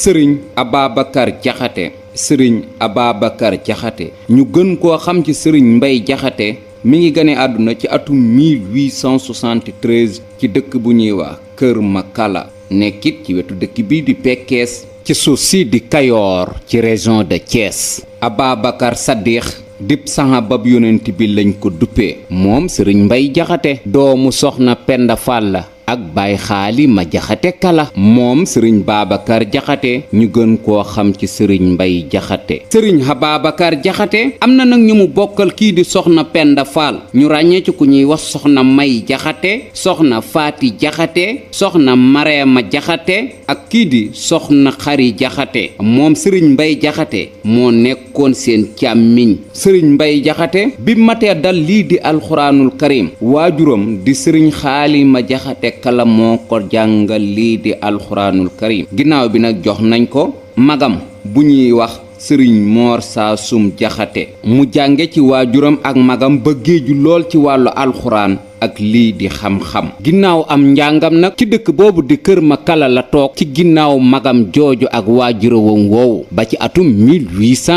sëriñ Ababacar Jaxate sëriñ Ababacar Jaxate ñu gën koo xam ci sëriñ Mbay Jaxate mi ngi gane àdduna ci atum 1873 ci dëkk bu ñuy wax Kër Makala nekkit ci wetu dëkk bi di Pekkees ci suuf si di Kayoor ci région de Thiès. Ababacar Saddiq dib saxaabab yonent bi lañ ko duppee moom sëriñ Mbay Jaxate doomu soxna Penda Fall la ak Baay Xaali ma Jaxate Kala moom sëriñ Babacar Jaxate ñu gën koo xam ci sëriñ Mbay Jaxate sëriñ Ababacar Jaxate am na nag ñu mu bokkal kii di soxna Penda Fall ñu ràññee ci ku ñuy wax soxna May Jaxate soxna Faati Jaxate soxna Mareema Jaxate ak kii di soxna Xari Jaxate moom sëriñ Mbay Jaxate moo nekkoon seen càmmiñ sëriñ Mbay Jaxate bi matee dal lii di alxuraanul karim waajuram di sëriñ Xaali ma Jaxate Kala moo ko jàngal lii di alxuraanul karim ginnaaw bi nag jox nañ ko magam bu ñuy wax sëriñ Moor Saasum Jaxate mu jànge ci waajuram ak magam ba géeju lool ci wàllu alxuraan ak lii di xam-xam ginnaaw am njàngam nag ci dëkk boobu di Kër Makala la toog ci ginnaaw magam jooju ak waajurawam woowu ba ci atum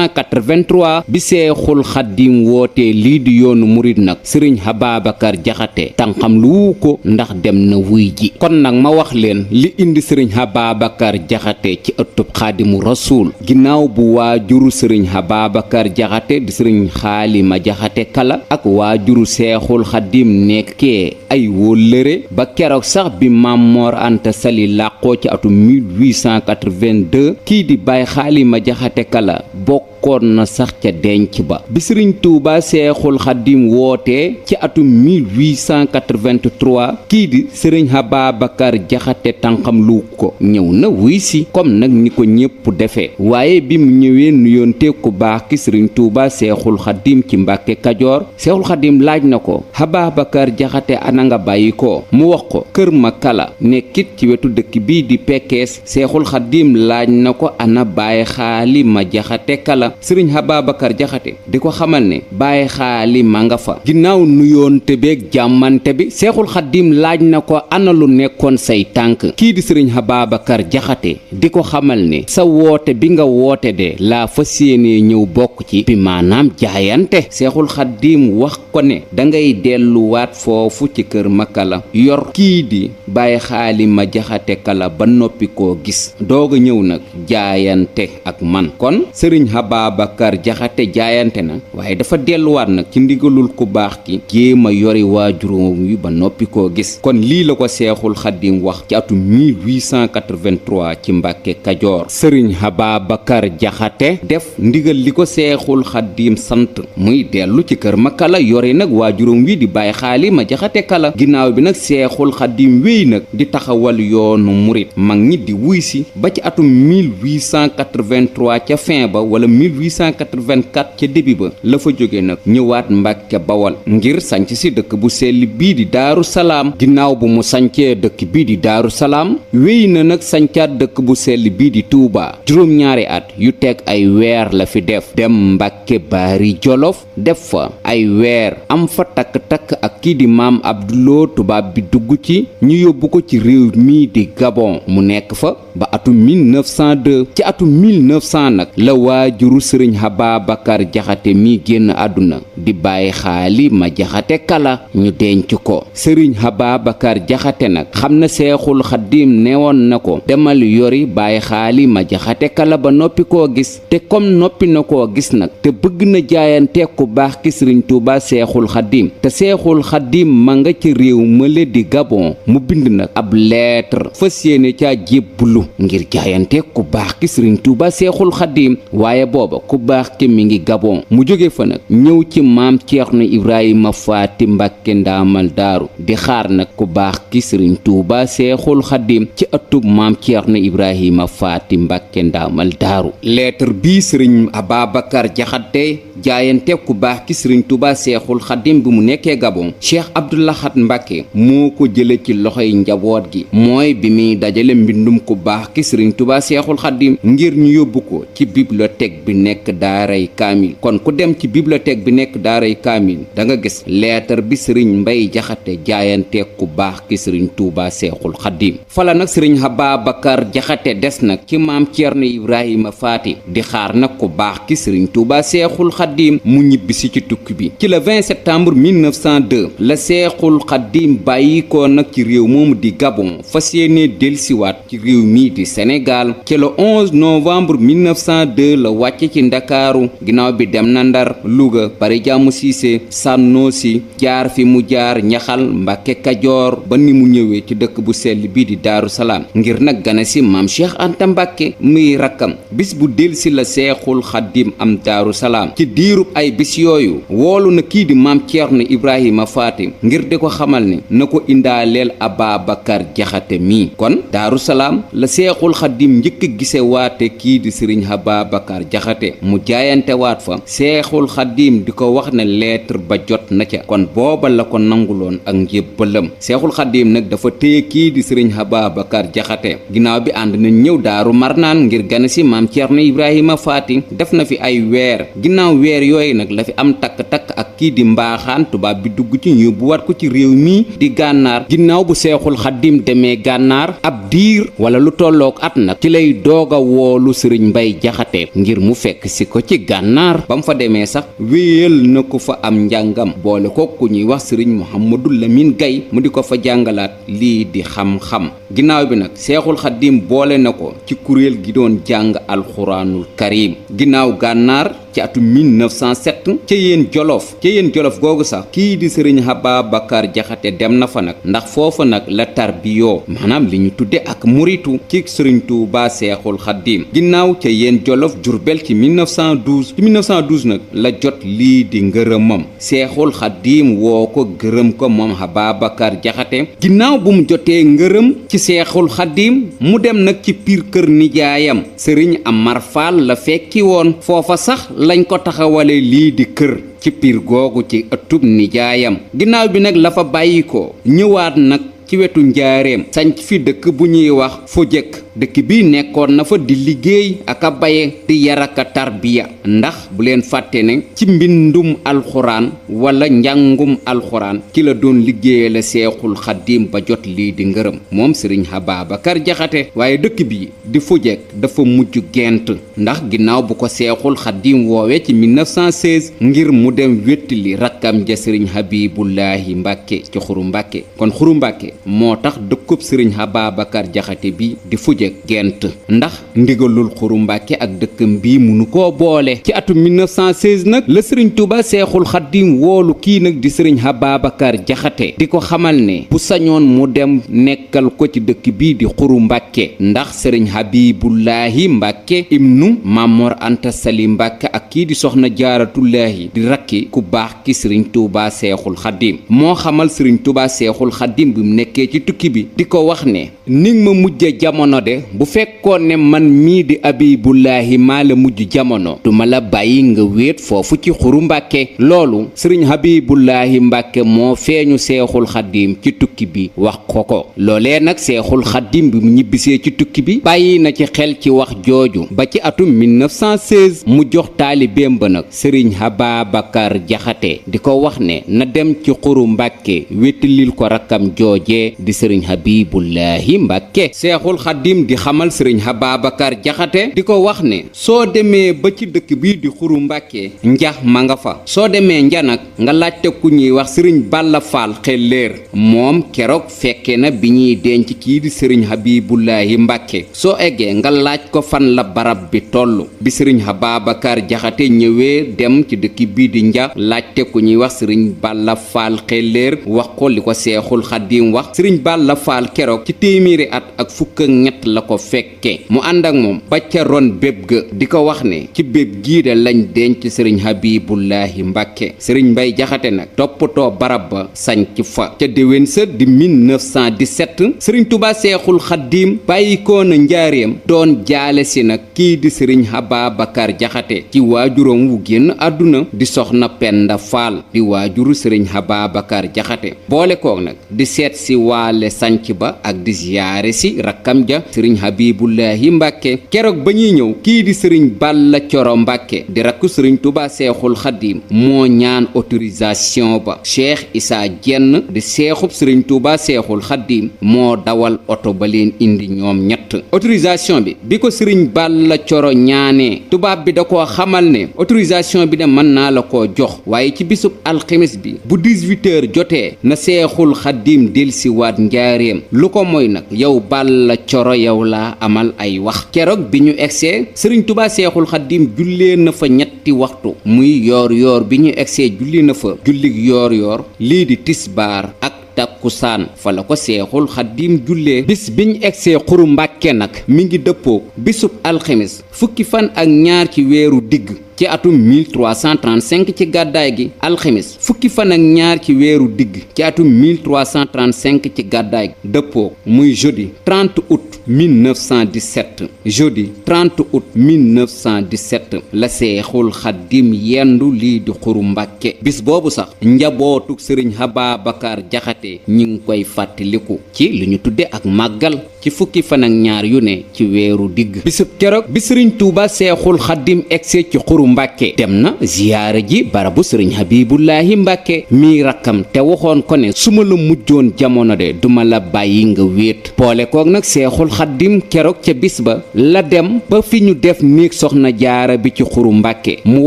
1883 bi Seexul Xaddim wootee lii di yoonu murit nag sëriñ Ababacar Jaxate tànqam lu ko ndax dem na wuy ji kon nag ma wax leen li indi sëriñ Ababacar Jaxate ci ëttub Xaadimu Rasuul ginnaaw bu waajuru sëriñ Ababacar Jaxate di sëriñ Xaali ma Jaxate Kala ak waajuru Seexul Xaddim nekk kee ay wóllëre ba keroog sax bi Maam Moor Anta Sali làqoo ci atum 1882 kii di Baay Xaali ma Jaxate Kala bokkoon na sax ca denc ba bi sëriñ Tuuba Seexul Xaddim wootee ci atum 1883 kii di sëriñ Ababacar Jaxate tànqam lu ko ñëw na wuy si comme nag ni ko ñépp defee waaye bi mu ñëwee nuyoonte ku baax ki sëriñ Tuuba Seexul Xaddim ci Mbàkke Kajoor Seexul Xaddim laaj na ko Ababacar Jaxate ana nga bàyyi ko mu wax ko Kër Makala nekkit ci wetu dëkk bii di Pekkees Seexul Xaddim laaj na ko ana Baay Xaali ma Jaxate Kala sëriñ Ababacar Jaxate di ko xamal ne Baay Xaali ma nga fa ginnaaw nuyoonte beeg jàmmante bi Seexul Xaddim laaj na ko ana lu nekkoon say tànk kii di sëriñ Ababacar Jaxate di ko xamal ne sa woote bi nga woote de laa fas yéenee ñëw bokk ci bi maanaam jaayante Seexul Xaddim wax ko ne dangay delluwaat foofu ci Kër Makala yor kii di Baay Xaali ma Jaxate Kala ba noppi koo gis doog a ñëw nag jaayante ak man kon sëriñ Ababacar Jaxate jaayante na waaye dafa delluwaat nag ci ndigalul ku baax ki jéem a yori waajuróom wi ba noppi koo gis kon lii la ko Seexul Xaddim wax ci atum 1883 ci Mbàkke Kajoor sëriñ Ababacar Jaxate def ndigal li ko Seexul Xaddim sant muy dellu ci Kër Makala yori nag waajuróom wi di Baay Xaali ma Jaxate Kala ginnaaw bi nag Seexul Xaddim wéy nag di taxawal yoonu murit mag ñi di wuy si ba ci atum 1883 ca fin ba wala 1884 ca début ba la fa jóge nag ñëwaat Mbàkke Bawal ngir sanc si dëkk bu sell bii di Daaru Salaam ginnaaw bu mu sancee dëkk bii di Daaru Salaam wéy na nag sancaat dëkk bu sell bii di Tuubaa juróom-ñaari at yu teg ay weer la fi def dem Mbàkke Baari Jolof def fa ay weer am fa takk-takk ak kii di Maam Abduloo tubaab bi dugg ci ñu yóbbu ko ci réew mii di Gabon mu nekk fa ba atum 1902 ci atum 1900 nag la waajuru sëriñ Ababacar Jaxate mi génn àdduna di Baay Xaali ma Jaxate Kala ñu denc ko sëriñ Ababacar Jaxate nag xam na Seexul Xaddim newoon na ko demal yori Baay Xaali ma Jaxate Kala ba noppi koo gis te comme noppi na koo gis nag te bëgg na jaayante ku baax ki sëriñ Tuuba Seexul Xaddim te Seexul Xaddim ma nga ci réew mële di Gabon mu bind nag ab lettre fas yéene caa jébbulu ngir jaayante ku baax ki sëriñ Tuuba Seexul Xaddim waaye booba ku baax ki mi ngi Gabon mu jóge fa nag ñëw ci maam Ceerno Ibrahima Faati Mbàkke Ndaamal Daaru di xaar nag ku baax ki sëriñ Tuuba Seexul Xaddim ci ëttub maam Ceerno Ibrahima Faati Mbàkke Ndaamal Daaru lettre bii sëriñ Ababacar Jaxate jaayante ku baax ki sëriñ Tuuba Seexul Xaddim bi mu nekkee Gabon Cheikh Abdou Lahad Mbàkke moo ko jële ci loxoy njaboot gi mooy bi muy dajale mbindum ku baax ki sëriñ Tuuba Seexul Xaddim ngir ñu yóbbu ko ci bibliothèque bi nekk daaray kaamil. kon ku dem ci bibliothèque bi nekk daaray kaamil da nga gis leetar bi sëriñ Mbay Jaxate jaayante ku baax ki sëriñ Tuuba Seexul Xaddiim. fala nag sëriñ Ababacar Jaxate des nag ci maam Ceerno Ibrahima Faati di xaar nag ku baax ki sëriñ Tuuba Seexul Xaddiim mu ñibbisi ci tukki bi. ci le 20 septembre 1902 la Seexul Xaddiim bàyyi ko nag ci réew moomu di Gabon fas yéene delsiwaat ci réew mii di Sénégal. ci le 11 novembre 1902 la wàcce ci Ndakaaru ginnaaw bi dem na Ndar, Louga, Bari Jàmm Siise, Sànnoosi, jaar fi mu jaar Ñaxal, Mbàkke Kajoor ba ni mu ñëwee ci dëkk bu sell bii di Daaru Salaam ngir nag gane si maam Cheikh Anta Mbàkke muy rakkam. bis bu delsi la Seexul Xaddiim am Daaru Salaam. ci diirub ay bis yooyu woolu na kii di maam Ceerno Ibrahima Faati ngir di ko xamal ne na ko indaaleel Ababacar Jaxate mii. kon Daaru Salaam la Seexul Xaddiim njëkk a gise waate kii di sëriñ Ababacar Jaxate mu jaayante waat fa. Seexul Xaddiim di ko wax ne lettre ba jot na ca. kon booba la ko nanguloon ak njébbalam. Seexul Xaddiim nag dafa téye kii di sëriñ Ababacar Jaxate ginnaaw bi ànd na ñëw Daaru Marnaan ngir gane si maam Ceerno Ibrahima Faati. def na fi ay weer ginnaaw weer yooyu nag la fi am takk-takk ak kii di mbaaxaan tubaab bi dugg ci ñu bu wat ko ci réew mi di gànnaar. ginnaaw bu Seexul Xaddiim demee gànnaar ab diir wala lu tollook at nag ci lay doog a woolu sëriñ Mbay Jaxate ngir mu fekk si ko ci gànnaar. ba mu fa demee sax wéyal na ko fa am njàngam boole ko ku ñuy wax sëriñ Mouhamadou Lamine Gaye mu di ko fa jàngalaat lii di xam-xam. ginnaaw bi nag Seexul Xaddiim boole na ko ci kuréel gi doon jàng alxuraanul karim. ginnaaw gànnaar ci atum 1907 ca yéen jolof googu sax kii di sëriñ Ababacar Jaxate dem na fa nag ndax foofa nag la tarbiyoo maanaam li ñu tudde ak muritu ci sëriñ Tuuba Seexul Xaddiim. ginnaaw ca yéen jolof Jurbel ci 1912 nag la jot lii di ngërëmam. Seexul Xaddiim woo ko gërëm ko moom Ababacar Jaxate. ginnaaw bu mu jotee ngërëm ci Seexul Xaddiim mu dem nag ci piir kër nijaayam sëriñ Amar Fall la fekki woon. foofa sax lañ ko taxawale lii di kër ci piir googu ci ëttub nijaayam. ginnaaw bi nag la fa bàyyi ko ñëwaat nag ci wetu njaareem sanc fi dëkk bu ñuy wax fu jëkk. dëkk bi nekkoon na fa di liggéey ak a baye di yaraka tarbiya ndax bu leen fàtte ne ci mbindum alxuraan wala njàngum alxuraan ci la doon liggéeye la Seexul Xaddiim ba jot lii di ngërëm moom sëriñ Ababacar Jaxate. waaye dëkk bi di Fujek dafa mujj gent ndax ginnaaw bu ko Seexul Xaddiim woowee ci 1916 ngir mu dem wéttali rakkam ja sëriñ Habibullahi Mbàkke ci Xuru Mbàkke. kon Xuru Mbàkke moo tax dëkkub sëriñ Ababacar Jaxate bi di Fujek gent ndax ndigalul Xuru Mbàkke ak dëkkam bii munu koo boole. ci atum 1916 nag la sëriñ Tuuba Seexul Xaddiim woolu kii nag di sëriñ Ababacar Jaxate di ko xamal ne bu sañoon mu dem nekkal ko ci dëkk bii di Xuru Mbàkke ndax sëriñ Habibullahi Mbàkke ibnu Mamor Anta Sali Mbàkke ak kii di soxna Jaaratullaahi di rakki ku baax ki sëriñ Tuuba Seexul Xaddiim moo xamal sëriñ Tuuba Seexul Xaddiim bi mu nekkee ci tukki bi di ko wax ne ning ma mujje jamono de bu fekkoon ne man mii di Habibullahi maa la mujj jamono duma la bàyyi nga wéet foofu ci Xuru Mbàkke. loolu sëriñ Habibullahi Mbàkke moo feeñu Seexul Xaddiim ci tukki bi wax ko loolee nag Seexul Xaddiim bi mu ñibbisee ci tukki bi bàyyi na ci xel ci wax jooju ba ci atum 1916 mu jox taalibeem ba nag sëriñ Ababacar Jaxate di ko wax ne na dem ci Xuru Mbàkke wéttalil ko rakkam joojee di sëriñ Habibullahi Mbàkke. Seexul Xaddiim di xamal sëriñ Ababacar Jaxate di ko wax ne soo demee ba ci dëkk bii di Xuru Mbàkke nja ma nga fa. soo demee nja nag nga laajte ku ñuy wax sëriñ Balla Faal Xelleer moom keroog fekke na bi ñuy denc kii di sëriñ Habibullahi Mbàkke. soo eggee nga laaj ko fan la barab bi toll. bi sëriñ Ababacar Jaxate ñëwee dem ci dëkk bii di nja laajte ku ñuy wax sëriñ Balla Faal Xelleer wax ko li ko Seexul Xaddiim wax. sëriñ Balla Faal keroog ci téeméeri at ak fukk ak ñett la ko fekke mu ànd ak moom ba ca ron béb ga di ko wax ne ci béb gii de lañ denc sëriñ Habibullahi Mbàkke. sëriñ Mbay Jaxate nag toppatoo barab ba sanc fa. ca déwén sa di 1917 sëriñ Tuuba Seexul Xaddiim bàyyikoo na njaareem doon jaale si nag kii di sëriñ Ababacar Jaxate ci waajuram wu génn àdduna di soxna Penda Faal di waajuru sëriñ Ababacar Jaxate boole koog nag di seet si waale sanc ba ak di ziyaare si rakkam ja sëriñ Habibullahi Mbàkke keroog ba ñuy ñëw kii di sëriñ Balla Coro Mbàkke di rakku sëriñ Tuubaa Seexul Xadiim moo ñaan autorisation ba Cheikh Issa Diène di seexub sëriñ Tuubaa Seexul Xadiim moo dawal oto ba leen indi ñoom ñett autorisation bi ko sëriñ Balla Coro ñaanee tubaab bi da koo xamal ne autorisation bi de mën naa la koo jox waaye ci bisub alxemes bi bu 18h jotee na Seexul Xadiim delsi waat njaareem lu ko mooy nag yow Balla Coro yow laa amal ay wax keroog bi ñu egsee sëriñ Tuubaa Seexul Xadiim jullee na fa ñetti waxtu muy yoor bi ñu egsee julli na fa jullig yoor lii di tisbaar ak takkusaan fa la ko Seexul Xadiim jullee bis biñ egsee Xuru Mbàkke nag mi ngi dëppoo bisub alxemes fukki fan ak ñaar ci weeru digg ci atum 1335 ci gàddaay gi alxemes fukki fan ak ñaar ci weeru digg ci atum 1335 ci gàddaay gi dëppoo muy jeudi 30 août 1917 jeudi 30 août 1917 la Seexul Xadiim yendu lii di Xuru Mbàkke bis boobu sax njabootuk sëriñ Ababacar Jaxate ñi ngi koy fàttaliku ci li ñu tudde ak màggal ci fukki fan ak ñaar yu ne ci weeru digg bisub keroog bi sëriñ Tuuba Seexul Xadiim egse ci Xuru Mbàkke dem na ziyaara ji barabu sëriñ Habibullahi Mbàkke mii rakkam te waxoon ko ne su ma la mujjoon jamono de duma la bàyyi nga wéet boole koog nag Seexul Xadiim keroog ca bis ba la dem ba fi ñu def néeg soxna jaara bi ci Xuru Mbàkke mu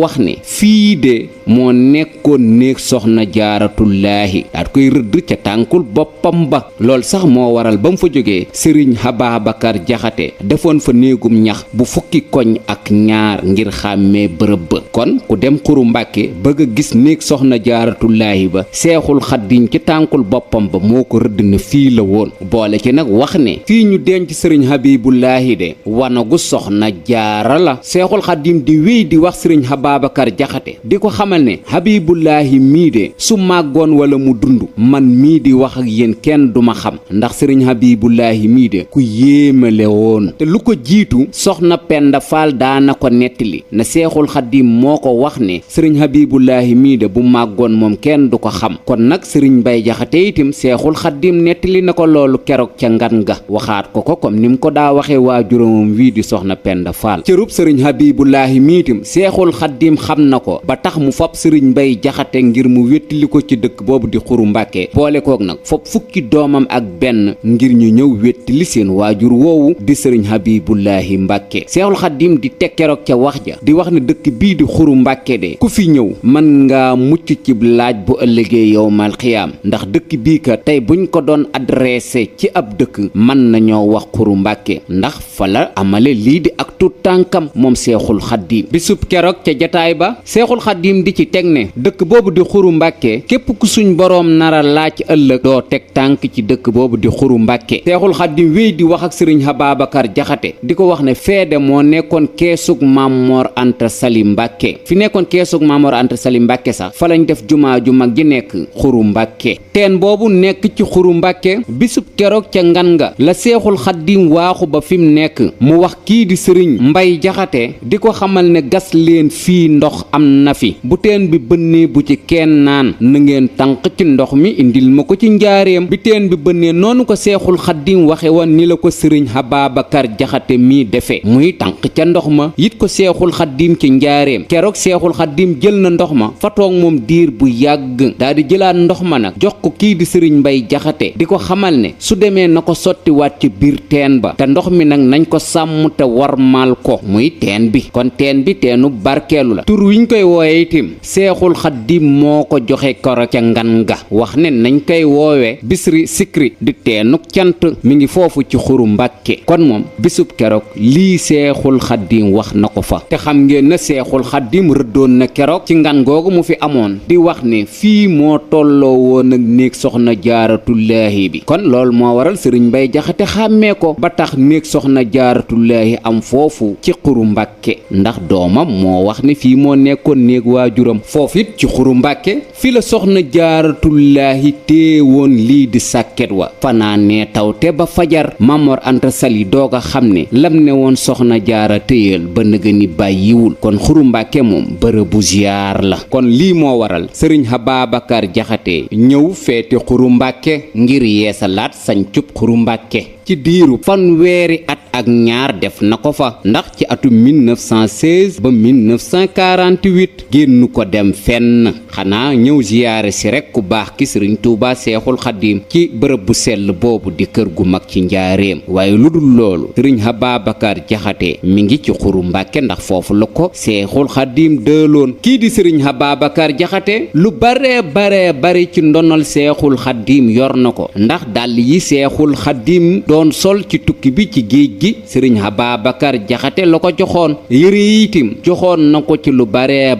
wax ne fii de moo nekkoon néeg soxna jaaratullaahi daat koy rëdd ca tànkul boppam ba lool sax moo waral ba mu fa jógee sëriñ Ababacar Jaxate defoon fa néegum ñax bu fukki koñ ak ñaar ngir xàmmee bërëb ba kon ku dem Xuru Mbàkke bëgg a gis néeg soxna jaaratullaahi ba Seexul Xadiim ci tànkul boppam ba moo ko rëdd na fii la woon boole ci nag wax ne fii ñu denc sëriñ Habibullahi de wanagu soxna jaara la Seexul Xadiim di wéy di wax sëriñ Ababacar Jaxate di ko xamal ne Habibullahi mii de su màggoon wala mu dund man mii di wax ak yéen kenn duma xam ndax sëriñ Habibullahi mii de ku yéemale woon te lu ko jiitu soxna Penda Faal daana ko nettali na Seexul Xadiim moo ko wax ne sëriñ Habibullahi mii de bu màggoon moom kenn du ko xam kon nag sëriñ Mbay Jaxate itam Seexul Xadiim nettali na ko loolu keroog ca ngan ga waxaat ko comme ni mu ko daa waxee waajuramam wii di soxna Penda Faal cërub sëriñ Habibullahi mii itam Seexul Xadiim xam na ko ba tax mu fab sëriñ Mbay Jaxate ngir mu wéttali ko ci dëkk boobu di Xuru Mbàkke boole koog nag fab fukki doomam ak benn ngir ñu ñëw wéttali seen waajur woowu di sëriñ Habibullahi Mbàkke Seexul Xadiim di teg keroog ca wax ja di wax ne dëkk bii di Xuru Mbàkke de ku fi ñëw mën nga mucc ci laaj bu ëllëgee yowmal xiyaam ndax dëkk bii ka tey buñ ko doon adressé ci ab dëkk mën nañoo wax Xuru Mbàkke ndax fa la amale lii di ak tut tànkam moom Seexul Xadiim bisub keroog ca jataay ba Seexul Xadiim di ci teg ne dëkk boobu di Xuru Mbàkke képp ku suñ boroom nara laaj ëllëg doo teg tànk ci dëkk boobu di Xuru Mbàkke Seexul Xadiim wéy di wax ak sëriñ Ababacar Jaxate di ko wax ne feede moo nekkoon keesug Mamor Anta Sali Mbàkke fi nekkoon keesug Mamor Anta Sali Mbàkke sax fa lañ def jumaa ju mag ji nekk Xuru Mbàkke teen boobu nekk ci Xuru Mbàkke bisub keroog ca ngan nga la Seexul Xadiim waaxu ba fi mu nekk mu wax kii di sëriñ Mbay Jaxate di ko xamal ne gas leen fii ndox am na fi bu teen bi bënnee bu ci kenn naan na ngeen tànq ci ndox mi indil ma ko ci njaareem bi teen bi bënnee noonu ko Seexul Xadiim waxe woon ni la ko sëriñ Ababacar Jaxate mii defe muy tànq ca ndox ma yit ko Seexul Xadiim ci njaareem keroog Seexul Xadiim jël na ndox ma fa toog moom diir bu yàgg daal di jëlaat ndox ma nag jox ko kii di sëriñ Mbay Jaxate di ko xamal ne su demee na ko sottiwaat ci biir teen ba te ndox mi nag nañ ko sàmm te warmaal ko muy teen bi kon teen bi teenu barkeelu la tur wiñ koy woowe itim Seexul Xadiim moo ko joxe koro ca ngan ga wax ne nañ koy woowe Bisri Sikri di teenuk cant mi ngi foofu ci Xuru Mbàkke kon moom bisub keroog lii Seexul Xadiim wax na ko fa te xam ngeen na Seexul Xadiim rëddoon na keroog ci ngan googu mu fi amoon di wax ne fii moo tolloo woon ak néeg soxna jaaratullaahi bi kon loolu moo waral sëriñ Mbay Jaxate xàmmee ko ba tax néeg soxna jaaratullaahi am foofu ci Xuru Mbàkke ndax doomam moo wax ne fii moo nekkoon néeg waajuram foofu it ci Xuru Mbàkke fi la soxna jaaratullaahi téewoon lii di sàkket wa fanaanee taw te ba fajar fajar Mamor Anta Sali doog a xam ne lam ne woon soxna jaara téyal ba nëga ni bàyyiwul kon Xuru Mbàkke moom bërëbu ziyaar la kon lii moo waral sëriñ Ababacar Jaxate ñëw feeti Xuru Mbàkke ngir yeesalaat sañcub Xuru Mbàkke ci diiru fanweeri at ak ñaar def na ko fa ndax ci atum 1916 ba 1948 génn ko dem fenn xanaa ñëw ziyaare si rekk ku baax ki sëriñ Tuuba Seexul Xadiim ci bërëb bu sell boobu di kër gu mag ci njaareem waaye lu dul loolu sëriñ Ababacar Jaxate mi ngi ci Xuru Mbàkke ndax foofu la ko Seexul Xadiim dëloon kii di sëriñ Ababacar Jaxate lu bare ci ndonal Seexul Xadiim yor na ko ndax dàll yi Seexul Xadiim doon sol ci tukki bi ci géej gi sëriñ Ababacar Jaxate la ko joxoon yëre yi itam joxoon na ko ci lu bare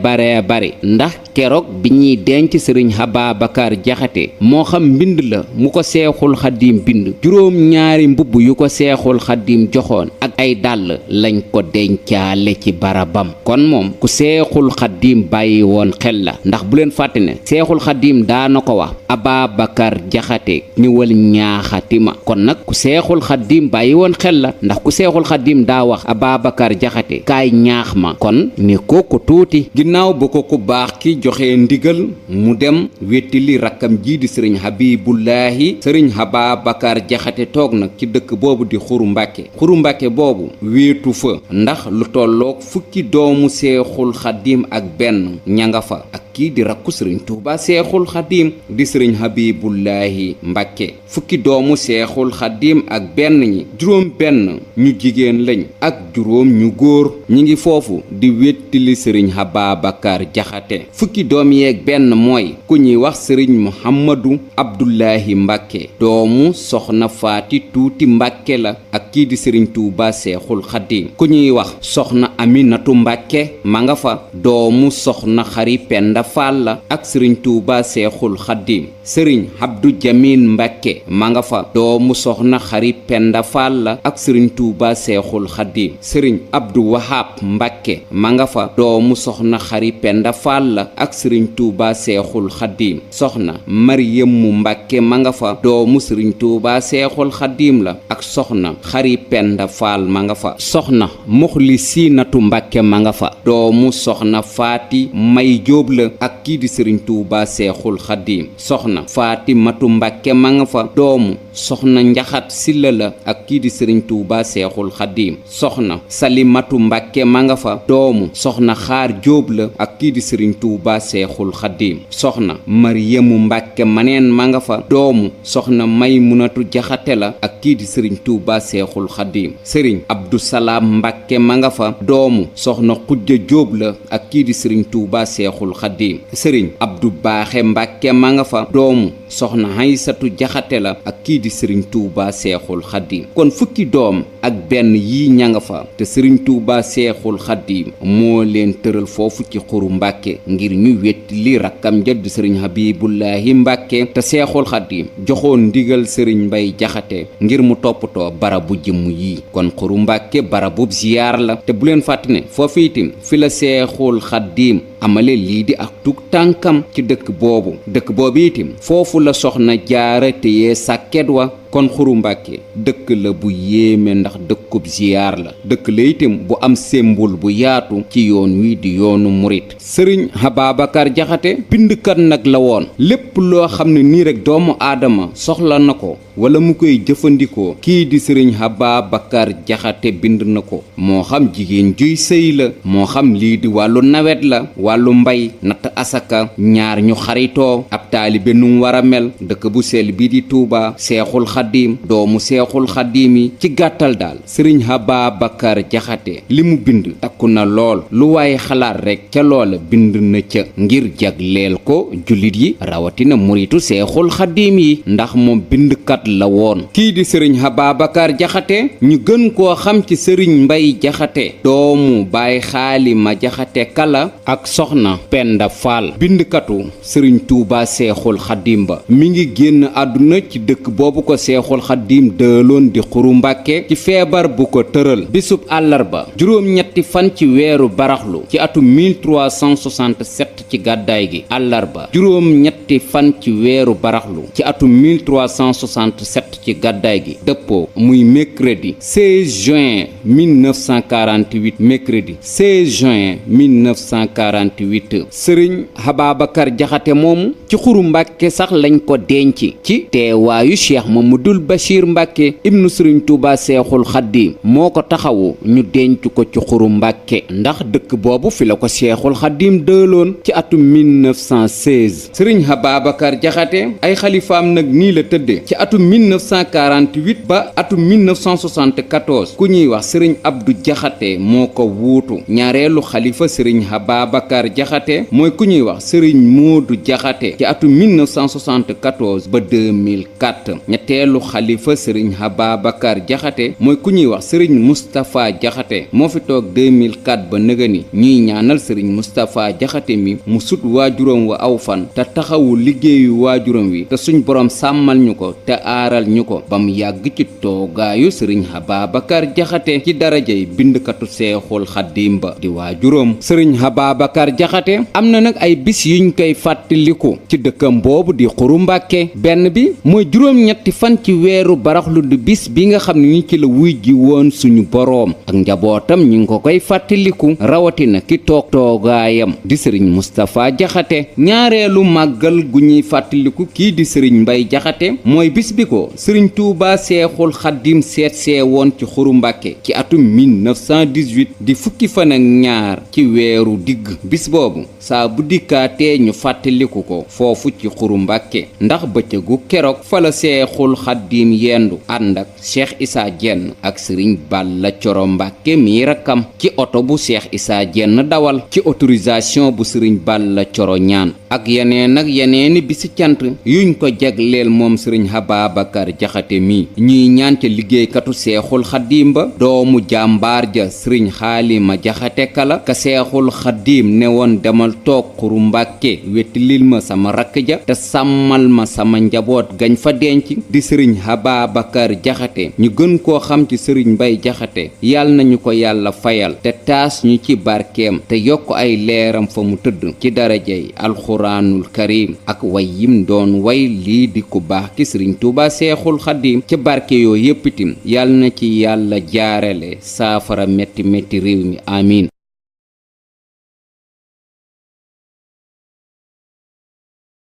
ndax keroog bi ñuy denc sëriñ Ababacar Jaxate moo xam mbind la mu ko Seexul Xadiim bind juróom-ñaari mbubb yu ko Seexul Xadiim joxoon ak ay dàll lañ ko dencaale ci barabam kon moom ku Seexul Xadiim bàyyi woon xel la ndax bu leen fàtte ne Seexul Xadiim daana ko wax Ababacar Jaxate ñëwal ñaaxati ma kon nag ku Seexul Xadiim bàyyi woon xel la ndax ku Seexul Xadiim daa wax Ababacar Jaxate kaay ñaax ma kon ne ko tuuti ginnaaw ba ko ku baax ki joxe ndigal mu dem wettili rakkam jii di sëriñ Habibullahi sëriñ Ababacar Jaxate toog nag ci dëkk boobu di Xuru Mbàkke boobu wéetu fa ndax lu tolloog fukki doomu Seexul Xadiim ak benn ña nga fa ak kii di rakku sëriñ Tuuba Seexul Xadiim di sëriñ Habibullahi Mbàkke fukki doomu Seexul Xadiim ak benn ñi juróom benn ñu jigéen lañ ak juróom ñu góor ñi ngi foofu di wettili sëriñ Ababacar Jaxate fukki doom yeeg benn mooy ku ñuy wax sëriñ Muhammadu Abdullahi Mbàkke doomu soxna Faati Tuuti Mbàkke la ak kii di sëriñ Tuuba Seexul Xadiim ku ñuy wax soxna Aminatu Mbàkke ma nga fa doomu soxna Xari Penda Faal la ak sëriñ Tuuba Seexul Xadiim sëriñ Abdu Jamin Mbàkke ma nga fa doomu soxna Xari Penda Faal la ak sëriñ Tuuba Seexul Xadiim sëriñ Abdu Wahab Mbàkke ma nga fa doomu soxna Xari Penda Faal la ak sëriñ Tuuba Seexul Xadiim soxna Maryamu Mbàkke ma nga fa doomu sëriñ Tuuba Seexul Xadiim la ak soxna Xari Penda Faal ma nga fa soxna Muxlisinatu Mbàkke ma nga fa doomu soxna Faati May Jóob la ak kii di sëriñ Tuuba Seexul Xadiim soxna Faatimatu Mbàkke ma nga fa doomu soxna Njaxat Silla la ak kii di sëriñ Tuuba Seexul Xadiim soxna Salimatu Mbàkke ma nga fa doomu soxna Xaar Jóob la ak kii di sëriñ Tuuba Seexul Xadiim soxna Maryamu Mbàkke maneen ma nga fa doomu soxna Maymunatu Jaxate la ak kii di sëriñ Tuuba Seexul Xadiim sëriñ Abdu Salaam Mbàkke ma nga fa doomu soxna Xujja Jóob la ak kii di sëriñ Tuuba Seexul Xadiim sëriñ Abdu Baaxe Mbàkke ma nga fa doomu soxna Haysatu Jaxate la ak kii di sëriñ Tuuba Seexul Xadiim kon fukki doom ak benn yii ña nga fa te sëriñ Tuuba Seexul Xadiim moo leen tëral foofu ci Xuru Mbàkke ngir ñu wetti li rakkam jëdd sëriñ Habibullahi Mbàkke te Seexul Xadiim joxoon ndigal sëriñ Mbay Jaxate ngir mu toppatoo barabu jëmm yii kon Xuru Mbàkke barabub ziyaar la te bu leen fàtte ne foofu itam fi la Seexul Xadiim amale lii di ak tug tànkam ci dëkk boobu itam foofu la soxna jaara téye sàkket wa kon Xuru Mbàkke dëkk la bu yéeme ndax dëkkub ziyaar la dëkk la itam bu am sembul bu yaatu ci yoon wi di yoonu murit sëriñ Ababacar Jaxate bindkat nag la woon lépp loo xam ne nii rek doomu aadama soxla na ko wala mu koy jëfandikoo kii di sëriñ Ababacar Jaxate bind na ko moo xam jigéen juy sëy la moo xam lii di wàllu nawet la wàllu mbay natt asaka ñaar ñu xaritoo ab taalibe nu war a mel dëkk bu sell bi di Tuuba Seexul Xadiim doomu Seexul Xadiim yi ci gàttal daal sëriñ Ababacar Jaxate li mu bind takku na lool lu waaye xalaat rekk ca loola bind na ca ngir jagleel ko jullit yi rawatina muritu Seexul Xadiim yi ndax moom bindkat la woon kii di sëriñ Ababacar Jaxate ñu gën koo xam ci sëriñ Mbay Jaxate doomu Baay Xaalima Jaxate Kala ak soxna Penda Faal bindkatu sëriñ Tuuba Seexul Xadiim ba mi ngi génn àdduna ci dëkk boobu ko seexul xaddiim dëloon di xuru mbàkke ci feebar bu ko tëral bisub àllarba juróom-ñetti fan ci weeru baraxlu ci atum 1367 ci gàddaay gi àllarba juróom-ñetti fan ci weeru baraxlu ci atum 1367 ci gàddaay gi dëppoo muy mercredi 16 juin 1948 mercredi 16 juin 1948 sëriñ Ababacar Jaxate moomu ci xuru mbàkke sax lañ ko denc ci teewaayu cheikh Mamadul Bachir Mbàkke ibnu sëriñ Tuuba seexul xaddiim moo ko taxawu ñu denc ko ci xuru mbàkke ndax dëkk boobu fi la ko seexul xaddiim dëloon ci atum 1916 sëriñ Ababacar Jaxate ay xalifaam nag nii la tëdde ci atum 1948 ba atum 1974 ku ñuy wax sëriñ Abdu Jaxate moo ko wuutu ñaareelu xalifa sëriñ Ababacar Jaxate mooy ku ñuy wax sëriñ Moodu Jaxate ci atum 1974 ba 2004 ñetteelu xalifa sëriñ Ababacar Jaxate mooy ku ñuy wax sëriñ Moustapha Jaxate moo fi toog 2004 ba nëgëni ñuy ñaanal sëriñ Moustapha Jaxate mi mu sut waajuram wa aw fan te taxawu liggéeyu waajuram wi te suñ borom sàmmal ñu ko te aaral ñu ko ba mu yàgg ci toogaayu sëriñ Ababacar Jaxate ci darajay bindkatu seexul xaddiim ba di waajuram sëriñ Ababacar Jaxate am na nag ay bis yuñ koy fàttaliku ci dëkkam boobu di xuru mbàkke benn bi mooy juróom-ñetti fan ci weeru baraxlu di bis bi nga xam ne ni ci la wuy ji woon suñu boroom ak njabootam ñu ngi ko koy fàttaliku rawatina ki toog toogaayam di sëriñ Moustapha Jaxate ñaareelu màggal gu ñuy fàttaliku kii di sëriñ Mbay Jaxate mooy bis bi ko sëriñ Tuuba seexul xaddiim seet woon ci xuru mbàkke ci atum 1918 di fukki fan ak ñaar ci weeru digg bis boobu saa bu dikkaatee ñu fàttaliku ko foofu ci xuru mbàkke ndax bëccëgu keroog fa la seexul xaddiim yendu ànd ak Cheikh Issa Diène ak sëriñ Balla Coro Mbàkke mi rakkam ci oto bu Cheikh Issa Diène dawal ci autorisation bu sëriñ Balla Coro ñaan ak yeneeni bisi cant yuñ ko jagleel moom sëriñ Ababacar Jaxate mi ñuy ñaan ca liggéeykatu seexul xaddiim ba doomu jàmbaar ja sëriñ Xaalima Jaxate kala ka seexul xaddiim ne woon demal toog xuru mbàkke wettilil ma sama rakk ja te sàmmal ma sama njaboot gañ fa denc di sëriñ Ababacar Jaxate ñu gën koo xam ci sëriñ Mbay Jaxate yàlla nañu ko yàlla fayal te taas ñu ci barkeem te yokk ay leeram fa mu tëdd ci darajay alxuraanul karim ak way yim doon way lii di ku baax ki sëriñ Tuuba seexul xaddiim ci barke yoo yépp itam yàlla na ci yàlla jaarale saafara metti réew mi amiin